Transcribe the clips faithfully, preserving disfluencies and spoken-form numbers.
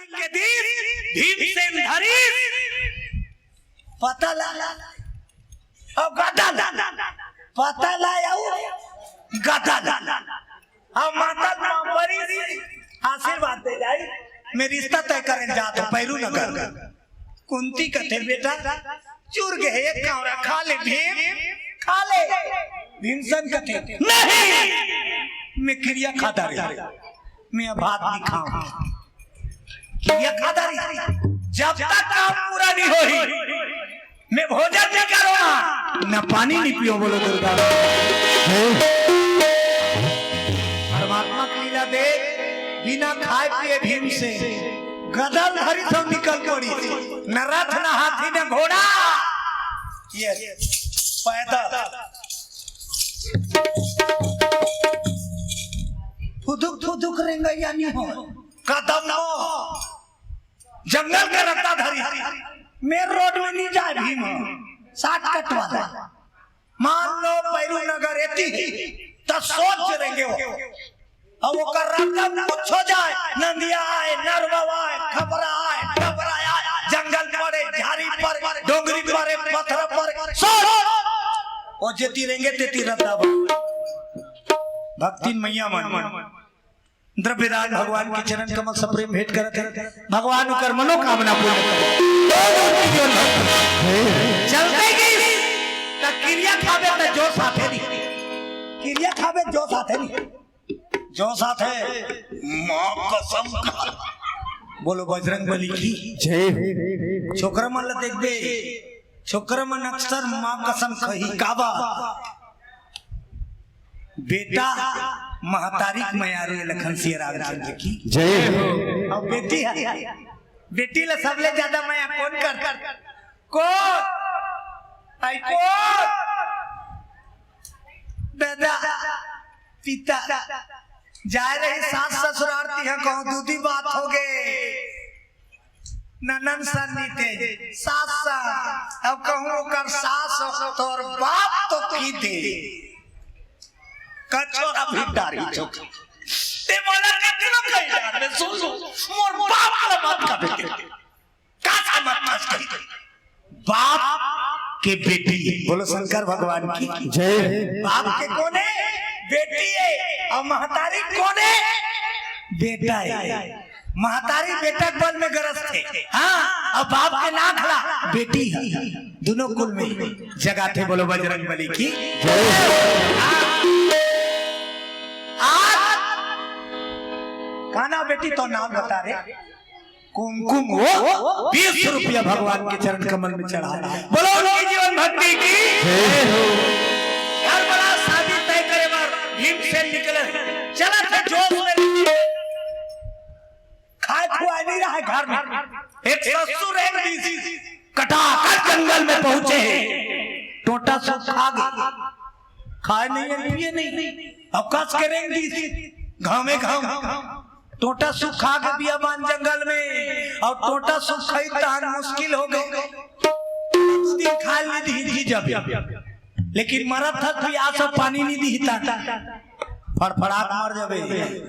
के दीस भीमसेन धरिस पतल अउ गदल, पतल अउ गदल। अउ मातल मां परिस आशीर्वाद दे जाई, मैं रिश्ता तय करे जात हंव पैरू नगर। कुंती कथे, "बेटा, चुर गे हे एक कांवरा, खा ले भीम, खा ले।" भीमसेन कथे, "नहीं, मैं किरिया खा डारे हंव, मैं अब भात नइ खांव।" किरिया खा डारे हंव, जब तक काम पूरा नइ होही, मैं भोजन नइ करंव, न पानी नइ पींव, बोलो दुर्गा। परमात्मा के लीला देख, बिना खाए पिए भीमसेन गदल धरिस अउ निकल पड़िस, न रथ, न हाथी, न घोड़ा, ये पैदल फुदुक फुदुक रेंगइया नइ हो, कदम नइ हो, जंगल के रद्दा धरिस। मेन रोड में नइ जाय भीम, शॉर्टकट वाला। मान लो पैरू नगर एती हे, त सोच रेंगे हो। अउ ओकर रद्दा कुछ हो जाय, नंदिया आय, नरवा आय, खपरा आय, डबरा आय, जंगल पड़े, झारी पड़े, डोंगरी पड़े, पथरा पड़े, सोच। ओ जेती रेंगे तेती रद्दा बा। भक्तिन मइया मन द्रव्यदान भगवान के चरण कमल से प्रेम भेंट करत हे, भगवान ओकर मनोकामना पूर्ण करे। चलते गिस त किरिया खाबे त जोस आथे नहीं, किरिया खाबे त जोस आथे नहीं, जोस आथे। मां कसम खा। बोलो बजरंग बली की जय। छोकरा मन ला देखबे, छोकरा मन अक्सर मां कसम खाही, काबर? बेटा महतारी के मयारू ए लखन सिया रामचंद्र की जय हो। अउ बेटी हे, बेटी ला सबले ज्यादा मया कोन कर, कोन? अई कोन? दादा, पिता, जाय रही सास ससुरार तिहां कहूं दूधी बात होगे। ननन सन नइ ते, सास सन। अउ कहूं ओकर सास हो, तोर बाप तो की दे। कछोरा भी डारी चोक। ते मोला कतनो कहि डार, मैं सुन लूं, मोर बाप ला मत कबे। का से मत कबे? बाप के बेटी हे। बोलो शंकर भगवान की जय। बाप के कोन हे? बेटी हे। अउ महतारी कोन हे? बेटा हे। महतारी बेटा के बल में गरजथे, हां, अउ बाप के नाक ला बेटी हे। दूनों कुल में जगाथे। बोलो बजरंग बली की जय। आज काना बेटी तो नाम बता रे। कुमकुम वो बीस रुपया भगवान के चरण कमल में चढ़ा। बोलो उनकी जीवन भक्ति की जय हो। हर बड़ा शादी तय करे बर भीमसेन निकले, चलत हे जोश में, खाय खुवाय नइ रहय घर में। एक ससुर एक बीस कटाकर जंगल में पहुंचे हे। टोंटा सुख खा गे, खाय नइ हे, पिये नइ हे, अउ कस के रेंग दिस घामे घाम। टोंटा सुख खा गे बियाबान जंगल में, अउ टोंटा सुख खाही तहान मुश्किल होगे। दू दिन खाय ल नइ दिही जी जबे, लेकिन मरत हस पियास अउ पानी नइ दिही ता। फड़फड़ा के मर जबे,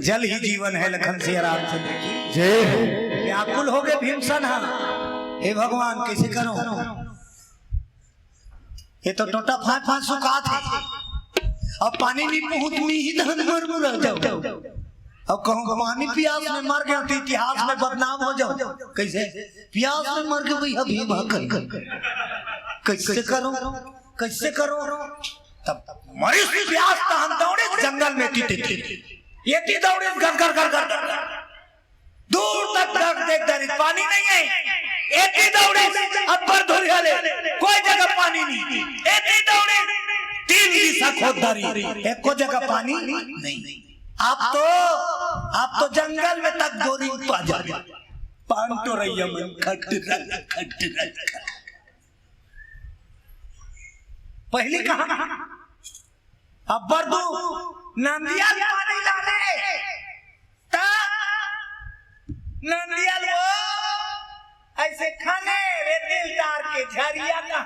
जल ही जीवन है, लखन सिया रामचंद्र की जय हो। व्याकुल होगे भीमसेन ह, हे भगवान, कइसे करंव? ये तो टोंटा फांय फांय सुखात हे, अब पानी नइ पहुंच मिही तहन मर मुरा जांव। अब कहूं पानी पियास में मर गेंव त इतिहास में बदनाम हो जांव। कइसे? पियास में मर गे भइया भीम ह कहि। कइसे करंव? कइसे करंव? तब मरिस पियास तहन दौड़िस जंगल में एती तेती। एती दौड़िस घर घर घर घर घर। दूर तक देख डारिस, पानी नइ हे। एती दौड़िस अब्बड़ दूरिहा ले, कोई जगह पानी नइ हे। एती दौड़िस, तीन दिशा खोद डारिस, एको जगह पानी नइ हे। अब तो, अब तो जंगल में तक गोरी पा जाबे। पान टोरइया मन खट रख, खट रख। पहिली कहा अब्बड़ दूर नंदिया ल पानी लाने, त नंदिया ल वो अइसे खने रेती ल डार के झरिया का,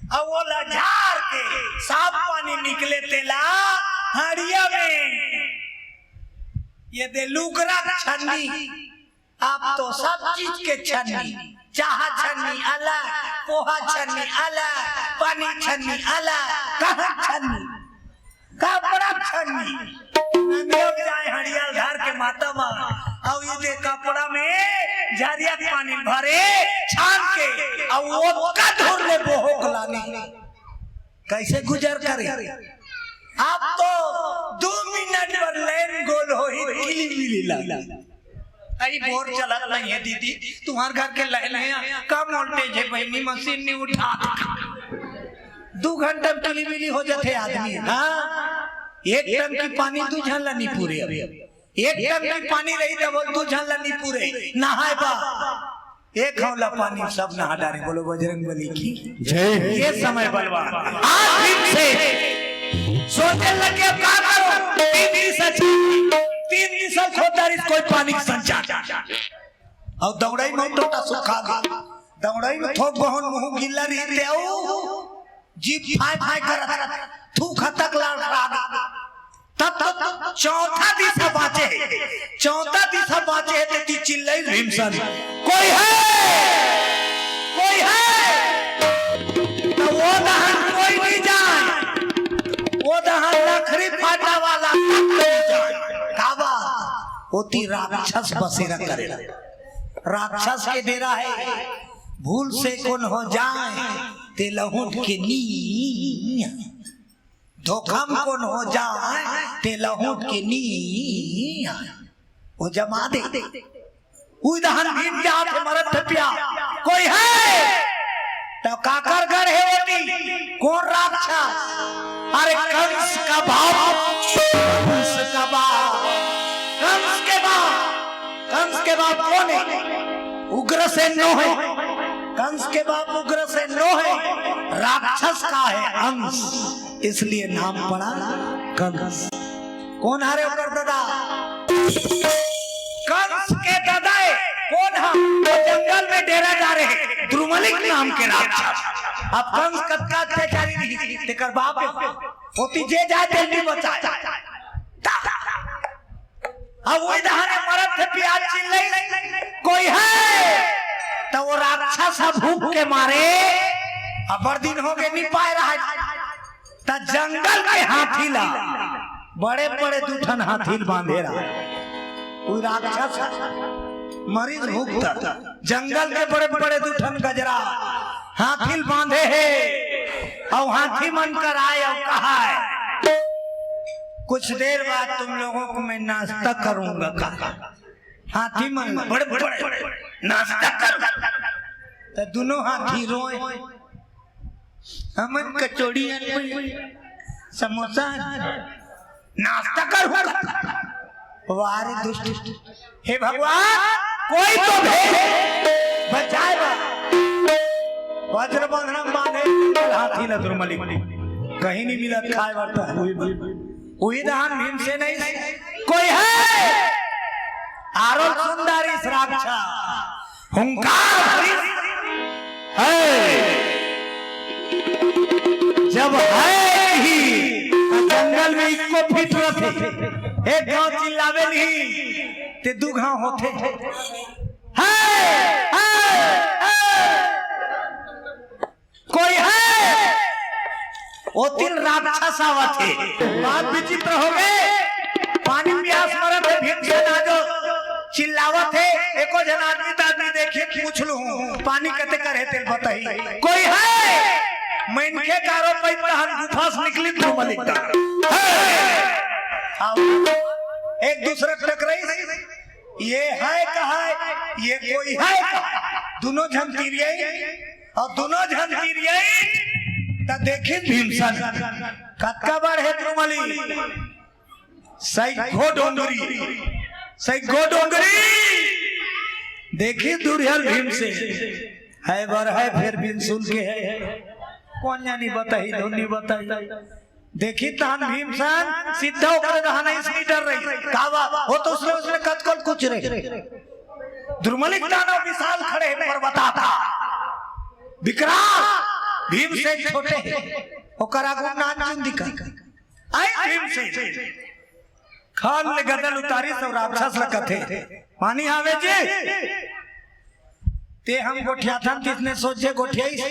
अउ ओला झार के साफ पानी निकले तेला हड़िया में। ये दे लुगरा छन्नी अब तो सब चीज के छन्नी, चाहा छन्नी अलग, पोहा छन्नी अलग, पानी छन्नी अलग, कहाँ छन्नी? कपड़ा छन्नी। नंदिया जाए हड़ियाल धार के माता मा, अउ इदे कपड़ा में झरिया के पानी भरे, छान के, अउ ओतका धुर ले बोहो के लाने। कैसे गुजर करे? अब तो दू मिनट बर लाइन गोल होही, किली मिली ला। अई बोर चलत नहीं है दीदी, तुम्हार घर के लाइन है, कम वोल्टेज है बहिनी, मशीन नहीं उठा। दू घंटा में किली मिली हो जाते आदमी। हाँ, एक टंकी पानी दू झन ला नहीं पूरे। अब एक टंकी पानी रही तब दू झन ला नहीं पूरे। नहाए बा एक हौला पानी सब नहा डारे। बोलो बजरंग बली की जय। ये समय बलवान आज दिन से सोचे लगे, अब का करो? तीन दिशा, तीन दिशा खोदारिस, कोई पानी के संचार। अउ दौड़ई में टोटा सुखा गे, दौड़ई में थोक बहन मुंह गिल्ला रही ते अउ जीभ फाय फाय करत, थूक हतक लाड़ राग। तब तो चौथा दिशा बाँचे हे, चौथा दिशा बाँचे हे, तेती चिल्लाई भीमसन, "कोई है? कोई है?" तो वो दहन कोई नहीं जाए, वो दहन लखरी फाटा वाला कोई नहीं जाए। का बात? ओती राक्षस बसेरा करे, राक्षस के डेरा है। भूल से कोन हो जाए, ते लहुट के नी धोखा म कोन हो जाए, ते लहुट के नी आए। वो जमा दे। उदहन भीम जात हे मरत हे प्या। कोई है? तो काकर गढ़ हे ओती? कोन राक्षस? अरे कंस का बाप, कंस का बाप, कंस के बाप, कंस के बाप कोन हे? उग्रसेन नो हे। कंस के बाप उग्रसेन नो हे, राक्षस का हे अंश। इसलिए नाम पड़ा कंस। कोन हरे ओकर ददा? कंस के ददा हे। कोन हा? वो जंगल में डेरा डारे हे, द्रुमलिक नाम के राक्षस। अब कंस कतका अत्याचारी रही, तेकर बाप हे। ओती जे जाए तेल नहीं बचाए। अब वही दहाने मरत हे प्या, चिल्लाई, "कोई है?" तो वो राक्षस ह भूख के मारे, अब्बड़ दिन हो गे, नी पाए रहा, त जंगल के हाथी ला, बड़े बड़े दू ठन हाथी ल बांधे रहा। वो राक्षस मरीज भूख त जंगल के बड़े बड़े दू ठन गजरा हाथी ल बांधे हे, अउ हाथी मन कर आए अउ कहा हे, "कुछ देर बाद तुम लोगों को मैं नाश्ता करूंगा।" कहा हाथी मन बड़े बड़े नाश्ता कर, त दोनों हाथी रोए, "हमन कचौड़ी आन, समोसा आन, नाश्ता कर।" वाह रे दुष्ट, हे भगवान, कोई तो भेज, बचाए बा। वज्र बंधन बांधे, हाथी ल द्रुमलिक, कहीं नहीं मिलत खाए बर, तो हुई भी। उही दहान भीमसेन आइस, "कोई है?" आरोल सुंदरिस राक्षा, हुंकार भरिस, "है।" जब है ही, तो जंगल में इको फिट रथे। एक घांव चिल्लावे नहीं, ते दू घांव होथे। "है, है, है।" कोई है? ओती ल राक्षस आवत हे। बात विचित्र हो गे। पानी पियास मरत हे, भीमसेन आजो चिल्लावत हे, एको झन आदमी त आदमी देखी पूछ लूं, "पानी कते कर हे तेल बताही।" कोई है? मनखे कारो पै तहन गुफा से निकली तो मलिक दा। है। अब एक दूसरे टकराई, ये है कहा, ये कोई है कहा? दोनों झन तिरियाई, अउ दोनों झन तिरियाई, त देखिन भीमसेन, कतका बड़ हे द्रुमलिक, सैगो डोंगरी, सैगो डोंगरी, देखिन दुरिहा ल भीमसेन, है बर है, फेर बिन सुन के है, कोन जानी बताही, धुन नहीं बताही। देखिन तहन भीमसेन सीधा ओकरे दहाना इसने डर रही। का बात? वो तो उसने, उसने कतको ल कुचरे। द्रुमलिक दानव विशाल खड़े हे पर्वता था। विकराल भीमसेन छोटे हे। ओकर आगू नानचुन दिखा। आई भीमसेन। खाल ले गदल उतारिस अउ राक्षस ल कथे, "पानी हावे जी?" ते हम गोठियाथन तिसने सोचे गोठियाइस,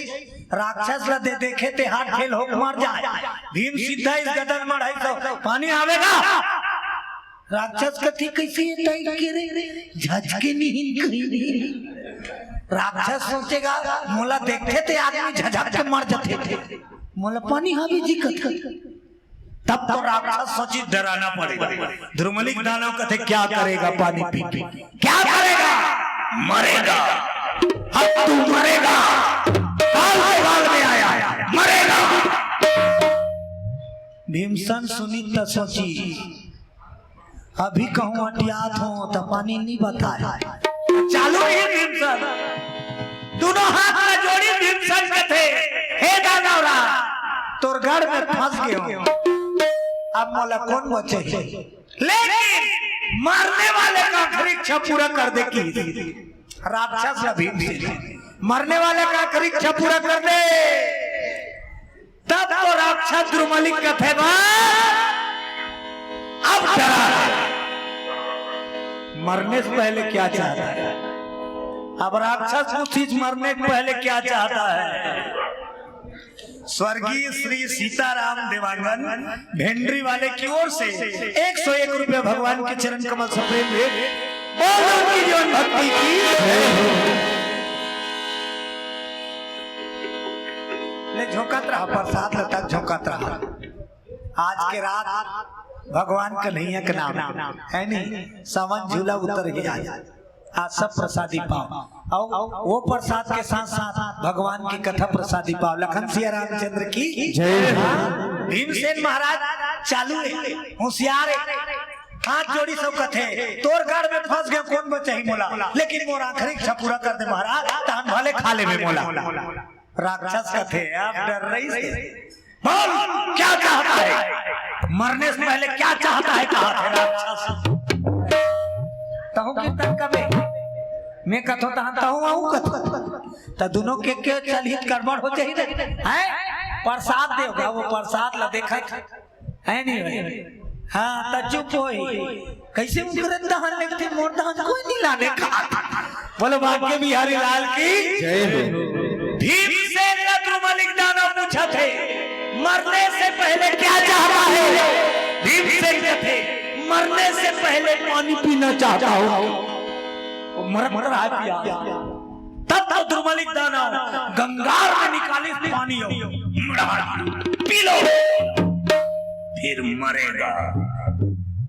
राक्षस ल दे देखे ते हाथ फेल होके मर जाए। भीम सीधा इस गदल मढ़ाइस, "पानी हावे गा?" राक्षस कथे, "कइसे ये टाइप के रे, झझके नहीं कहीं रे।" राक्षस सोचे गा, "मोला देखथे ते आदमी झझक के मर जथे, मोला पानी हावे जी कथे।" तब तो राक्षस सोचिस, "डराना पड़ेगा।" द्रुमलिक दानव कथे, "क्या करेगा पानी पी के? क्या करेगा? मरेगा। अब तू मरेगा। काल के बाल में आया, मरेगा।" भीमसेन सुनिस त सोचिस, "अभी कहूँ अटियात हों त पानी नी बताय।" चालू ही भीमसेन, दूनों हाथ ला जोड़िस भीमसेन कथे, "हे दानव राज, तोर गढ़ में फंस गे हों, अब मोला कोन बचाही?" लेकिन मरने वाले का आखिरी इच्छा पूरा कर दे कि राक्षस ला भीमसेन, "मरने वाले का आखिरी इच्छा पूरा कर दे।" तब तो राक्षस द्रुमलिक कथे, "बस अब डरा है। मरने से पहले क्या चाहता है?" अब राक्षस पूछिस, "मरने से पहले क्या चाहता है?" स्वर्गीय श्री सीताराम देवांगन भेंडरी वाले की ओर से एक सौ एक रुपया भगवान के चरण कमल से प्रेम भेंट। बोल उनकी जीवन भक्ति की जय हो। ले झोंकत रहा, प्रसाद ल तक झोंकत रहा। आज के रात भगवान कन्हैया के नाम है नहीं, सावन झूला उतर ही आज। आज सब प्रसादी पाव, अउ वो प्रसाद के साथ साथ भगवान की कथा प्रसादी पाव। लखन सिया रामचंद्र की जय हो। भीमसेन महाराज चालू है, होशियार है, हाथ जोड़िस अउ कथे, "तोर गढ़ में फंस गे हों, कोन बचाही मोला, लेकिन मोर आखिरी इच्छा पूरा कर दे महाराज, तहन भले खा लेबे मोला।" राक्षस कथे, "अब डर रहिस हे, बोल, क्या चाहता है? मरने से पहले क्या चाहता है?" कहा थे राक्षस, "तहूँ कीर्तन करबे, मैं कथों तहन तहूँ आऊ कथों।" त दूनों के के चलही त गड़बड़ हो जाही रे। हैं? प्रसाद देव गा, वो प्रसाद ला देखत है नहीं भाई? हाँ, त चुप होही। कइसे उनकरे दहन लेथे, मोर दहन कोई नहीं लाने का। बोलो बांके बिहारी लाल की जय हो। भीमसेन ला द्रुमलिक दानव पूछथे, "मरने से पहले क्या चाहता है?" भीमसेन कथे, "मरने से पहले पानी पीना चाहता हूँ।" वो मरत रहा है पिया। तब तो द्रुमलिक दानव गंगार में निकालिस पानी हो, "पी लो, फिर मरेगा।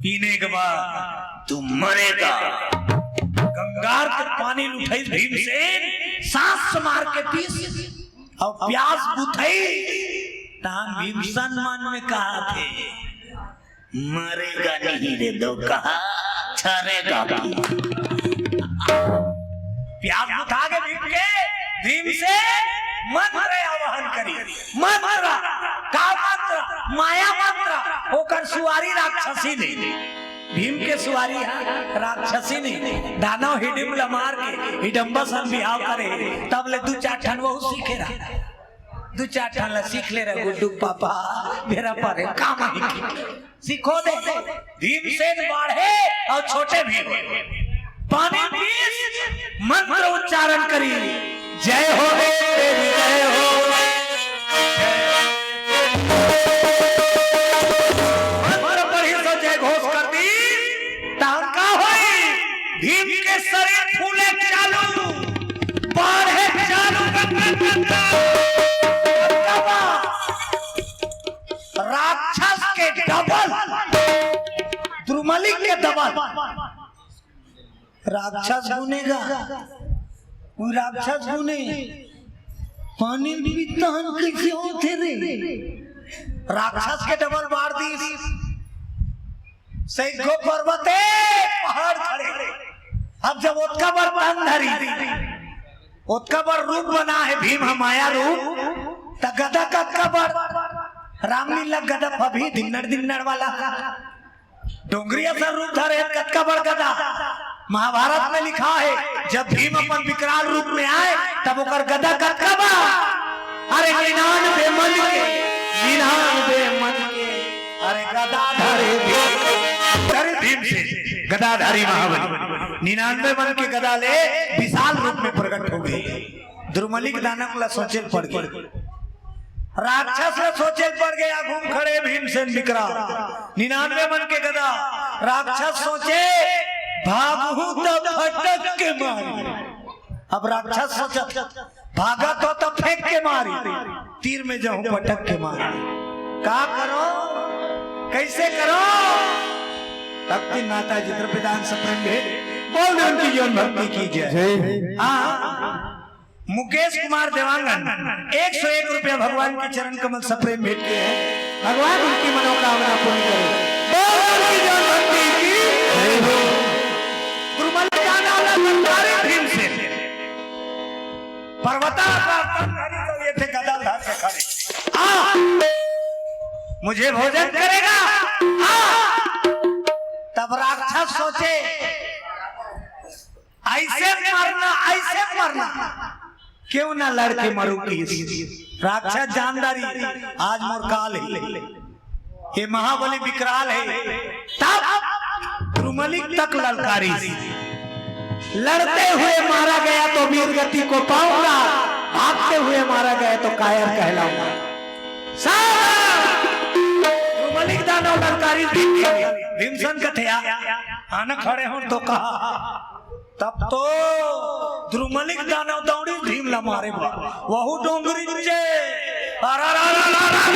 पीने के बाद तू मरेगा।" गंगार के पानी ल उठाइस भीमसेन, सांस मार के पीस अउ प्यास बुझाइस। तहां भीमसेन मन में कहाथे, "मरेगा नहीं रे दो कहा, छरेगा।" प्यास बुझा गे भीम के, भीमसेन मंत्र आवाहन करिस। मंत्र, का मंत्र? माया मंत्र। ओकर सुवारी राक्षसी नहीं, भीम के सुवारी ह राक्षसी नहीं। दानव हिडिम ल मार के हिडम्बा सन बिहाव करे, तब ले दू चार ठन वहू सीखे रहा। दू चार ठन ला सीख ले रे गुड्डू पापा, बेरा परे काम आही। सीखो दे। भीमसेन बाढ़े अउ छोटे भीम पानी पीस, मंत्र उच्चारण करिस, "जय हो रे तेरी जय हो।" मंत्र पढ़िस अउ जय घोष कर दिस, तहां का होइस? भीम के शरीर फूले चालू, बाढ़े चालू। राक्षस के डबल, द्रुमलिक के डबल। राक्षस गुने गा, वो राक्षस गुने, "पानी पीथन कइसे होथे रे?" राक्षस के डबल बाढ़ दिस। सैगो पर्वत ए, पहाड़ खड़े। अब जब ओतका बड़ तन धरिस, ओतका बड़ रूप बना हे भीम ह माया रूप, त गदा कतका बड़, रामलीला गदा फबही धिन्नड़ धिन्नड़ वाला, डोंगरी असन रूप धरे हे, कतका बड़ गदा। महाभारत में लिखा हे, जब भीम अपन विकराल रूप में आए, तब ओकर गदा कतका बड़। अरे निन्यानवे मन के, निन्यानवे मन के, अरे गदा धरे भीम। चरित गदाधारी महाबली निन्यानवे मन के गदा ले विशाल रूप में प्रकट हो गे। द्रुमलिक दानव ला सोचे ल पड़ गे, राक्षस ला सोचे ल पड़ गे, घूम खड़े भीमसेन विकराल, निन्यानवे मन के गदा। राक्षस सोचे, भागहूं त फटक के मारी। अब राक्षस सोचत, भागत हों त फेंक के मारी, तीर में जाहूं पटक के मारी। का करों, कइसे करों? तब दिन माता जी द्रव्यदान सप्रेम भेंट, बोल दे उनकी जीवन भक्ति की जय। जय। हाँ, मुकेश कुमार देवांगन एक सौ एक रुपया भगवान के चरण कमल सप्रेम भेंट के हे, भगवान उनकी मनोकामना पूरी करे। बोल उनकी जीवन भक्ति की जय हो। गुरुमल जाना वाला भंडारी भीमसेन पर्वता पर तन धरी तो ये थे गदा धर के खड़े। आ, मुझे भोजन करेगा? आ, तब राक्षस सोचे, ऐसे मरना, ऐसे मरना, क्यों ना लड़ के मरूं किहिस। राक्षस जानदारी, आज मोर काल हे, ये महाबली विकराल हे। तब द्रुमलिक तक ललकारिस, लड़ते हुए मारा गया तो वीर गति को पाऊंगा, भागते हुए मारा गया तो कायर कहलाऊंगा। साला! द्रुमलिक दानव ललकारिस भीमसेन, भीमसेन कथे, आ, आना खड़े हों तो कहा। तब तो द्रुमलिक दानव दौड़ी भीम ला मारे बर, वहू डोंगरी चे। अरा रा रा रा रा रा।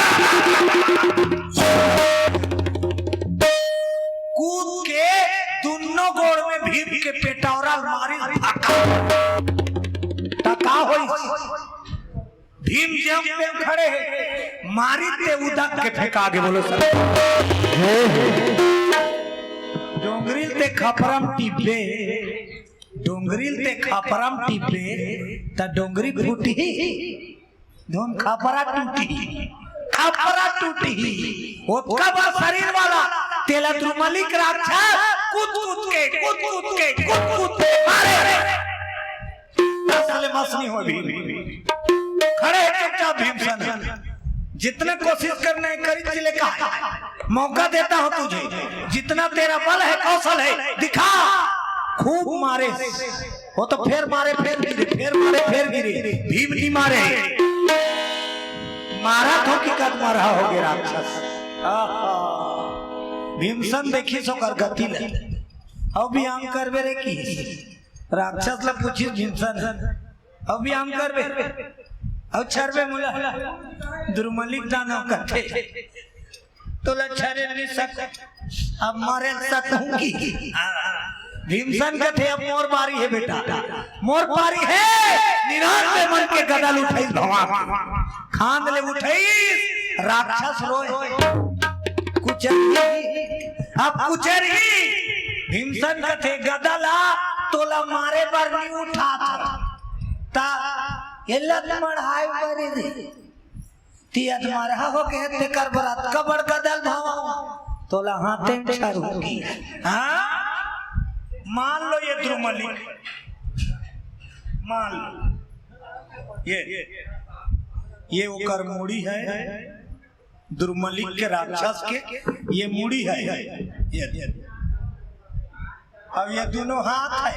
कूद के दुनो गोड़ में भीम के पेटौरा मारी, फटा। त का होई? भीम जेम तेम खड़े हे, मारी ते उदक के फेंका गे, बोलो सब। डोंगरी ल ते खपरा म टिपबे, डोंगरी ल ते खपरा म टिपबे, त डोंगरी फूटही, धुन खपरा टूटही, खपरा टूटही। ओतका बड़ शरीर वाला तेला द्रुमलिक राक्षस कूद कूद के, कूद कूद के, कूद कूद के मारे। साले मस नहीं हो भीम। खड़े हे चुपचाप भीमसेन। जितना कोशिश करना है करी, जिले का मौका देता हूं तुझे, जितना तेरा बल है, कौशल है, दिखा। खूब मारे, वो तो फेर मारे, फेर गिरे, फेर मारे, फेर गिरे, भीम नहीं मारे। मारा तो की कद मारा हो गे राक्षस। आहा। भीमसेन देखिस ओकर गति ले, अउ बियाम करबे रे किहिस। राक्षस ला पूछिस भीमसेन, अउ बियाम करबे, अउ छरबे मोला? द्रुमलिक दानव कथे, तोला छरे नहीं सक, अब मरे सक हूं कि। भीमसेन कथे, अब मोर बारी हे बेटा, मोर बारी हे। निन्यानवे मन के गदा ल उठाइस भगवान, खांद ले उठाइस, राक्षस रोय। कुचरही, अब कुचरही। भीमसेन कथे, गदा ला तोला मारे बर नहीं उठात हंव, त एला मढ़ाए बर दे। ती अधमरहा हो गे, तेकर बर अतका बड़ गदा ल धरंव, तोला हाथे म छरहूं। हाँ, मान लो ये द्रुमलिक, मान लो ये, ये ओकर मुड़ी हे, द्रुमलिक के, राक्षस के ये मुड़ी हे, ये, ये। अब ये दुनों हाथ हे,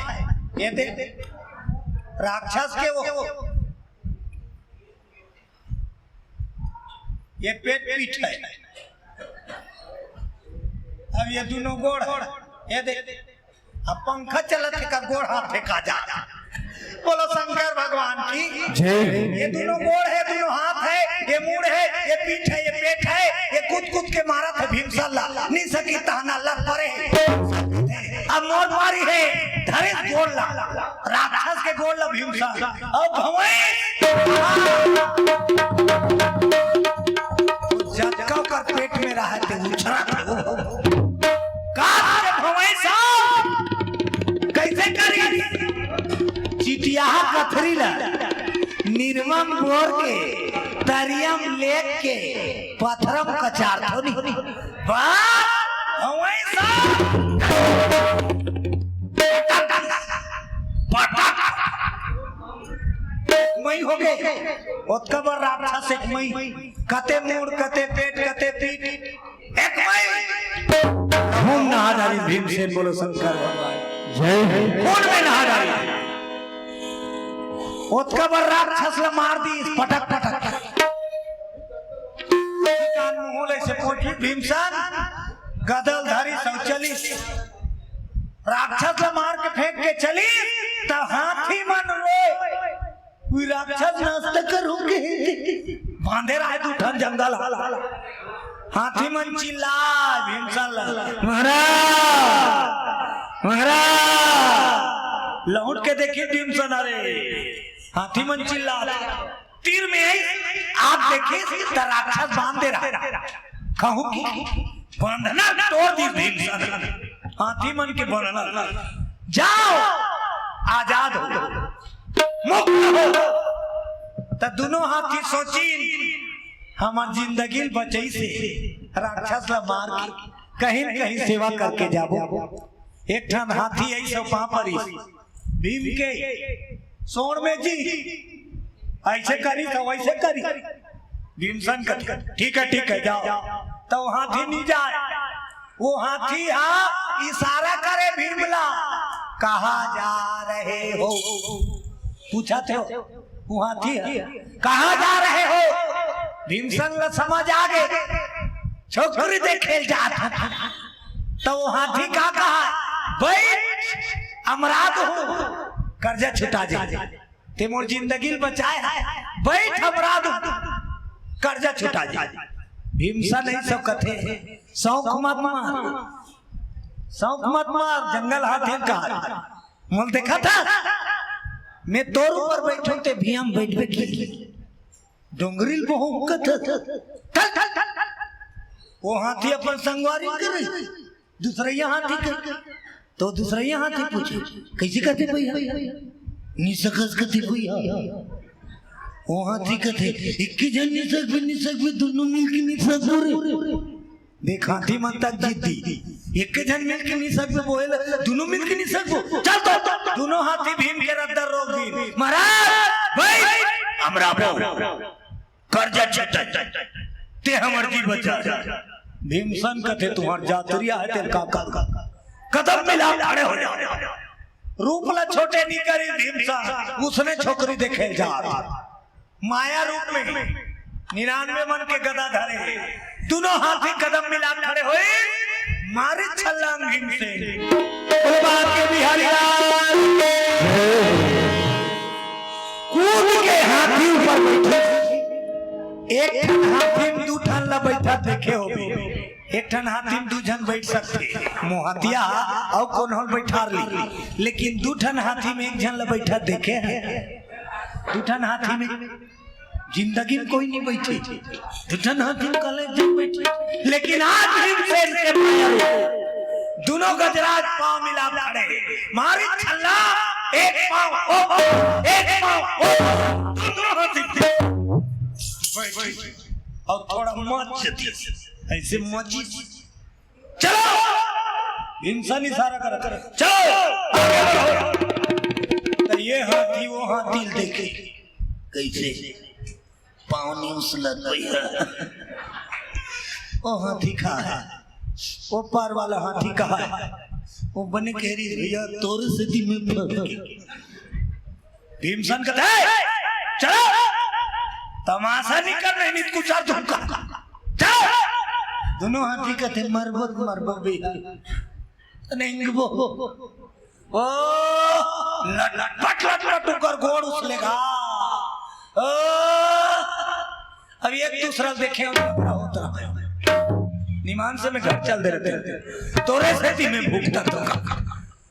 ये देख, राक्षस के वो, ये पेट पीठ हे। अब ये दुनों गोड़, ये देख, अब पंखा चलत हे का गोड़ हाथ फेंका जा। बोलो शंकर भगवान की जय। ये दुनों गोड़ हे, दुनों हाथ हे, ये मुड़ हे, ये पीठ हे, ये पेट हे, ये कूद कूद के मारत हे भीमसेन ला, नहीं सकी तहना लग परे हे। अब मोर बारी हे, धरे गोड़ ला, राक्षस के गोड़ ला भीमसेन, अब भवें जतका ओकर पेट में रहा थे उछरा थे। का रे भवें साहब, कइसे करी? चिटियाहा कथरी ला निरमा म बोर के, तरिया म लेग के, पथरा म कचारथों नहीं। वाह, भवें साहब। पटक। मई हो गे। ओतका बड़ राक्षस एक मई। कते मुड़, कते पेट, कते पीठ। एक मई। घूम नहा जा भीमसेन, बोलो शंकर भगवान। जय हो। खून में नहा डाली। ओतका बर राक्षस ला मार दी पटक पटक। कान मुंह ले से पूछी भीमसेन, गदल धारी सब चली। राक्षस ला मार के फेंक के चली, त हाथी मन रोए। कोई राक्षस नाचत कर हो गे। बांधे रहे दू ठन जंगल। हाथी मन चिल्ला भीमसेन ला, "महाराज, महाराज।" लहुट के देखी भीमसेन, अरे हाथी मन चिल्ला। तीर में आई, आग देखी त राक्षस बांध दे रहा। कहूं कि बांधना तोड़ दी भीमसेन। हाथी मन के बांधना, जाओ, आजाद हो, मुक्त हो। त दोनों हाथी सोची, हमर जिंदगी ल बचई से राक्षस ला मार के कहीं न कहीं सेवा करके जाबो। एक ठन हाथी ऐसे पांव परिस भीम के, सोड़ में जी, ऐसे करी त वैसे करी। भीमसेन कथे, "ठीक है, ठीक है, जाओ।" त वो हाथी नहीं जाए। वो हाथी हा इशारा करे भीम ला, "कहाँ जा रहे हो?" पूछा थे वो हाथी हा, "कहाँ जा रहे हो?" भीमसेन ला समझ आ गे, छोकरी देखे ल जात हन। त वो हाथी का कहा, "बैठ, अमराद हूँ, कर्जा छुटा जाए।" ते मोर जिंदगी ल बचाए है, बैठ, अमराद हूँ, कर्जा छुटा जाए। भीमसेन नहीं सब कथे, "शौक मत मार, शौक मत मार।" जंगल हाथी कहा, "मोल देखा था, मैं तोर ऊपर बैठूं ते भुइयां म बैठबे की।" डोंगरी ल बोहूं कथा। चल, चल, चल, चल। वो हाथी अपन संगवारी करे, दूसरइया हाथी के। तो दूसरइया हाथी पूछे, "कैसे करते भैया?" "नी सकस कथे भैया।" वो हाथी कथे, "इक्के झन नी सकबे, नी सकबे, दोनों मिलके नी सकबो रे।" देख, हाथी मन तक जिद्दी, इक्के झन मिलके नी सकबे बोले, दोनों मिलके नी सकबो। चल तो, दोनों हाथी भीम के रद्दा रोक दी। "महाराज, भाई, अमराबो, कर्जा छुटा, ते हमर जी बचा।" भीमसेन कथे, "तुंहर जातरिया है, तेल का कर?" कदम मिला, खड़े हो जा। रूप ला छोटे नहीं करी भीमसेन, उसने छोकरी देखे जा। माया रूप में निन्यानवे मन के गदा धरे, दोनों हाथी कदम मिला खड़े होए, मारे छलांग भीमसेन। बोलो बांके बिहारी लाल की। कूद के हाथी ऊपर बैठे। एक ठन हाथी में दू ठन ला बैठा देखे होबे। एक ठन हाथी में दू झन बैठ सकथे, मोहतिया अउ कोनो ल बैठार ली, लेकिन दू ठन हाथी में एक झन ला बैठा देखे है? दू ठन हाथी में जिंदगी में कोई नहीं बैठे, दू ठन हाथी में कल एक झन बैठे, लेकिन आज भीमसेन के माया में दोनों गजराज पांव मिला खड़े, मारी छल्ला, एक पांव ओ, एक पांव ओ, दोनों हाथी बैठ, बैठ। अउ थोड़ा मच जती, ऐसे मची। चलो, भीमसेन इशारा कर, कर, चलो, आगे बढ़ो। तो ये हाथी, वो हाथी देखे, कैसे पाँव नहीं उसलत भैया। वो हाथी कहाँ है, वो पार वाला हाथी कहाँ है, वो बने कह रही, "भैया, तोरे सेती मैं फंस गई।" भीमसेन कथे, "चलो, तमाशा नहीं कर, नहीं तो कुछ और तुमका। चलो।" दोनों हाथी कथे, "मरबो त मरबो बे, त नेंगबो।" ओ, लटपट, लटपट ओकर गोड़ उसलेगा। ओ, अब एक दूसरा देखे होत रहे। निमान से मैं घर चल दे रहे, तोरे सेती मैं भुगतत हों।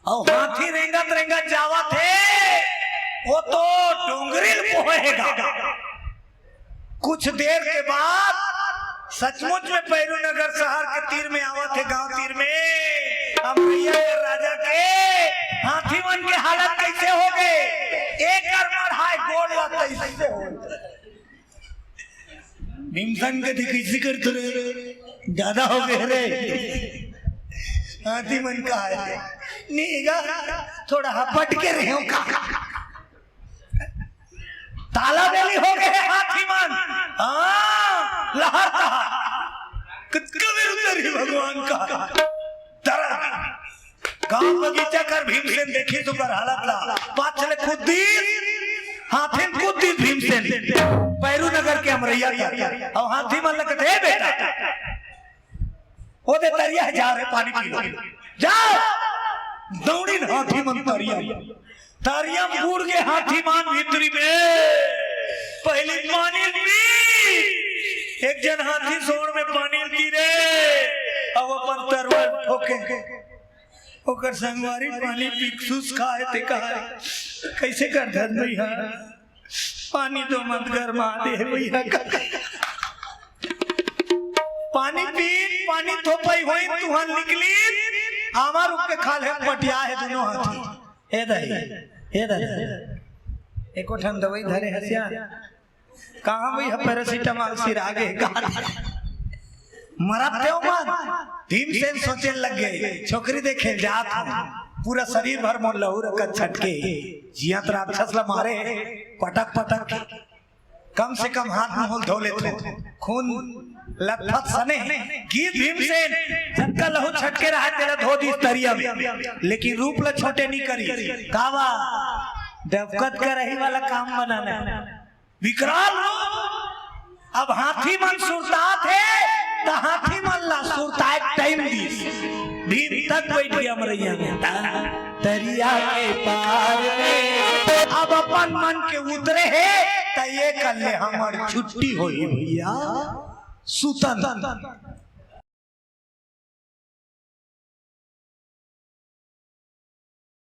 अउ हाथी रेंगत रेंगत जावत हे, वो तो डोंगरी ल बोहेगा। कुछ देर के बाद सचमुच में पैरू नगर शहर के तीर में आवत हे, गांव तीर में। अब भैया के राजा के हाथी मन के हालत कैसे हो गए, एकर मढ़ाए गोड़ ला कैसे हो गए। भीमसेन कथे, "कैसे करत रे, ज्यादा हो गए रे।" हाथी मन कहा है, "नहीं गा, थोड़ा हपट के रहे हो का।" ताला बेली हो गए हाथी मन। हाँ, लहर तहा। कतका बेर उतरी भगवान का। दरद। गांव बगीचा कर भीमसेन देखिस ओकर हालत ला, पाछे ले कूद दिस, हाथी म कूद दिस भीमसेन, बैरू नगर के अमरैया कर। अउ हाथी मन ल कथे, "ए बेटा, ओ दे तरिया हे, जा रे, पानी पी लो, जा।" दौड़िन हाथी मन तरिया म। तरिया म बूड़ गे हाथी मन भीतरी में, पहिली पानी पी। एक झन हाथी सोंड़ में पानी ल गिरे, अब अपन तरवा ल ठोके। ओकर संगवारी पानी पी के सुसकाय ते कहाय, "कइसे करथस भइया? पानी तो मत गरमा दे भइया।" पानी पीन, पानी थोपई होइन, तुहन निकलिन, आमा रुख के खाल्हे पटिया हे दूनों हाथी। ए दाई, ए दाई, एको ठन दवई धरे हस या? कहाँ भइया पैरासिटामोल सिरा गे का? मरत तेंव मन। भीमसेन सोचे लग गे, "छोकरी देखे ल जात हंव, पूरा शरीर भर मोर लहू रकत छटके, जियत राक्षस ल मारे, पटक पटक के कम से कम हाथ मुंह ल धो लेथंव, खून लथपथ सने हे।" गिस भीमसेन, जतका लहू छटके रहय तेला धो दिस तरिया में, लेकिन रूप ल छोटे नइ करिस। काबर? डबकत करही वाला काम बनाना। विकराल रूप। अब हाथी मन सुरतात हे, त हाथी मन ला सुरताय के टाइम दिस। भीम तक बइठ गे अमरैया में। तरिया के पार में अब अपन मन के उतरे हे, त ए कर ले हमर छुट्टी होही भइया। सुतन।